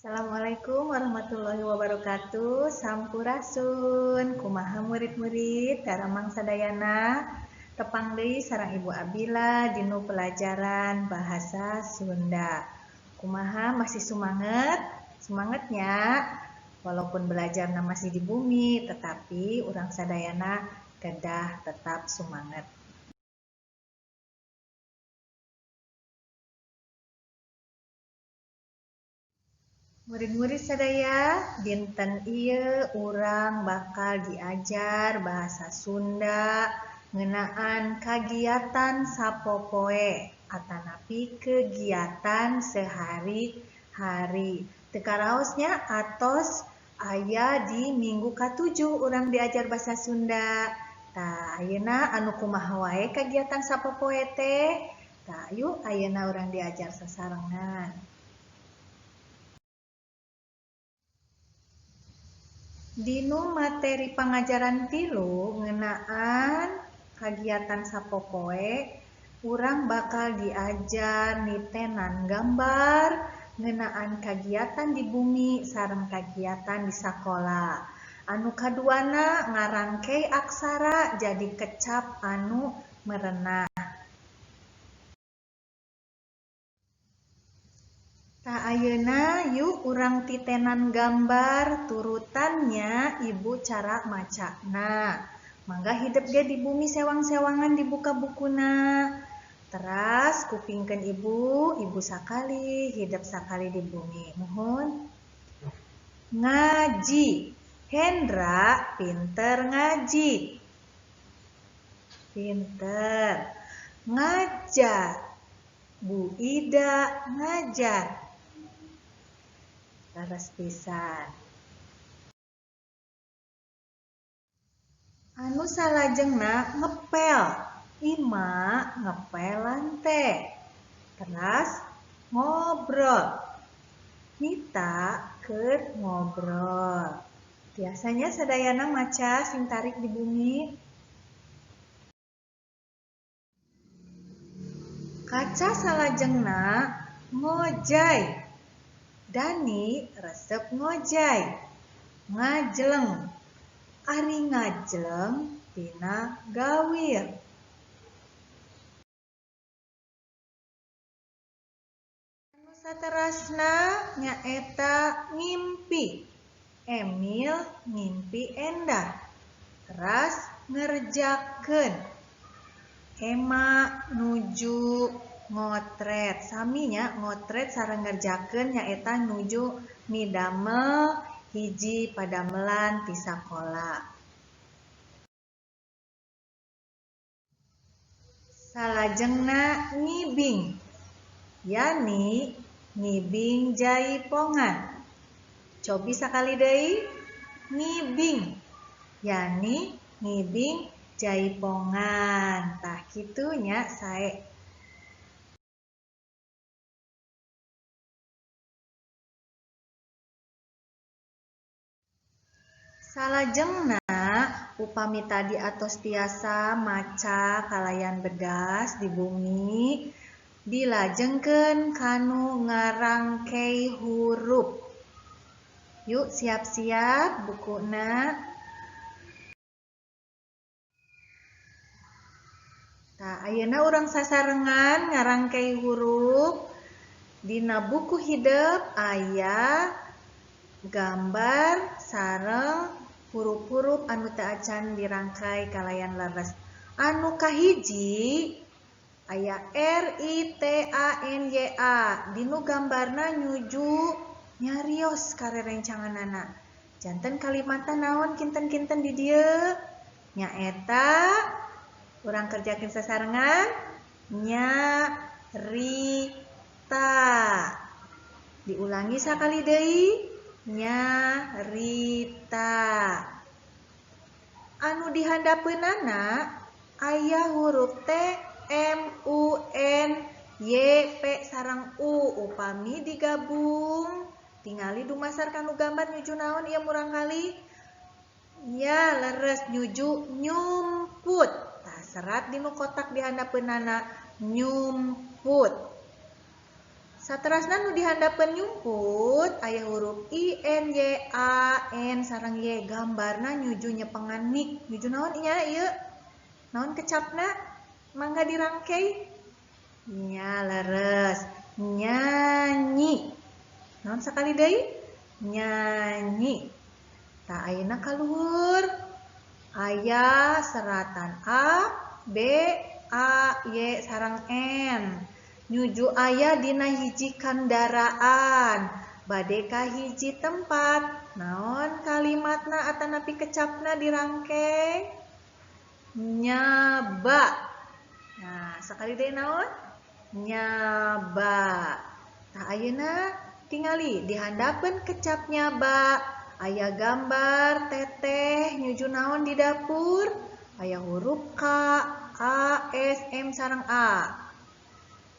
Assalamualaikum warahmatullahi wabarakatuh. Sampurasun. Kumaha murid-murid daramang sadayana. Tepang deui sareng Ibu Abila dinu pelajaran bahasa Sunda. Kumaha masih sumanget? Sumangetnya walaupun belajarna masih di bumi, tetapi urang sadayana kedah tetap sumanget. Murid-murid sadaya, dinten ieu urang bakal diajar bahasa Sunda ngeunaan kagiatan sapopoe atanapi kegiatan sehari-hari. Teu karaos nya atos aya di minggu ka-7 urang diajar bahasa Sunda. Tah, ayeuna anu kumaha wae kagiatan sapopoe teh? Tah, yuk ayeuna urang diajar sasarengan. Dinu materi pangajaran 3 ngeunaan kagiatan sapopoe, urang bakal diajar nitenan gambar ngeunaan kagiatan di bumi sareng kagiatan di sakola. Anu kaduana ngarangkei aksara jadi kecap anu merenah. Tah ayeuna yuk urang titenan gambar turutannya ibu cara macana. Mangga hidep ge di bumi sewang-sewangan dibuka bukuna. Teras kupingkeun ibu, ibu sakali hidep sakali di bumi. Muhun. Ngaji. Hendra pinter ngaji. Pinter. Ngajar. Bu Ida ngajar. Leres pisan. Anu salajengna ngepel. Ima ngepel lante. Teras ngobrol. Nita keur ngobrol. Biasanya sadayana maca sing tarik di bumi. Kaca salajengna ngojay. Dani resep ngojay. Ngajleng. Ari ngajleng tina gawir. Anu saterasna nyaeta ngimpi. Emil ngimpi endah. Teras ngerjakeun. Ema nuju ngotret. Saminya ngotret sareng ngerjakeun nyaeta nuju midamel hiji padamelan ti sakola. Salajengna ngibing. Yani ngibing jaipongan. Cobi sakali deui ngibing. Yani ngibing jaipongan. Tah kitu nya sae. Salajengna upami tadi atos tiasa maca kalayan bedas di bumi dilajengkeun kanu ngarangkei hurup. Yuk siap-siap bukuna. Tah ayeuna urang sasarengan ngarangkei hurup. Dina buku hidep aya gambar sareng huruf-huruf anu teu acan dirangkai kalayan leres. Anu kahiji aya R I T A N Y A. Dinu gambarna nyuju nyarios karerencanganana. Janten kalimatna naon kinten-kinten di dieu? Nyaeta urang kerjakeun sasarengan nyarita. Diulangi sakali deui. Nyarita. Anu dihandapeunana aya huruf T, M, U, N, Y, P sareng U. Upami digabung tingali dumasar kanu gambar nyuju naon ieu murangkali? Ya leres nyuju nyumput. Tah serat dinu kotak dihandapeunana nyumput. Saterasna nu dihandapeun nyumput aya huruf I, N, Y, A, N sareng Y, gambarna nyuju nyepengan mik. Nyuju naon nya ieu? Naon kecapna? Mangga dirangkei. Nya leres, nyanyi. Naon sakali deui? Nyanyi. Tah ayeuna kaluhur aya seratan A, B, A, Y sareng N. Nyuju aya dina hiji kandaraan, bade ka hiji tempat. Naon kalimatna atanapi kecapna dirangkei? Nyaba. Nah, sakali deui naon? Nyaba. Tah ayeuna tingali dihandapeun kecap nyaba aya gambar teteh nyuju naon di dapur? Aya huruf K, A, S, M sareng A.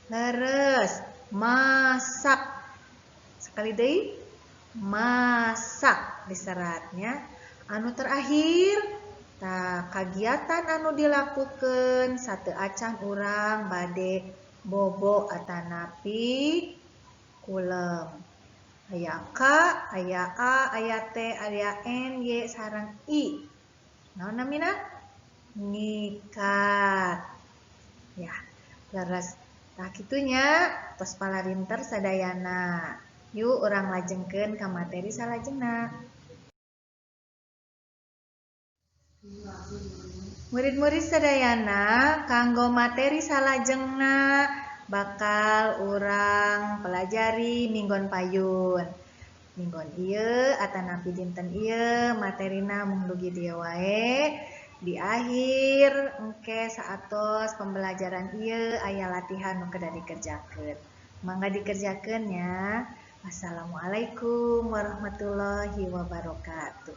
Leres, masak. Sekali deui, masak diseratnya. Anu terakhir, tah kagiatan anu dilakukeun sateuacan urang bade bobo atanapi kulem. Aya K, aya A, aya T, aya N, Y sareng I. Naon namina? Ngikat. Ya, leres. Tah kitunya tos palarinter sadayana. Yuk urang lajengkeun ka materi salajengna. Murid-murid sadayana kanggo materi salajengna bakal urang pelajari minggon payun. Minggon ieu atanapi dinten ieu materina mung dugi dieu wae. Di akhir engke saatos pembelajaran ieu aya latihan nu kedah dikerjakeun. Mangga dikerjakeun nya. Assalamualaikum warahmatullahi wabarakatuh.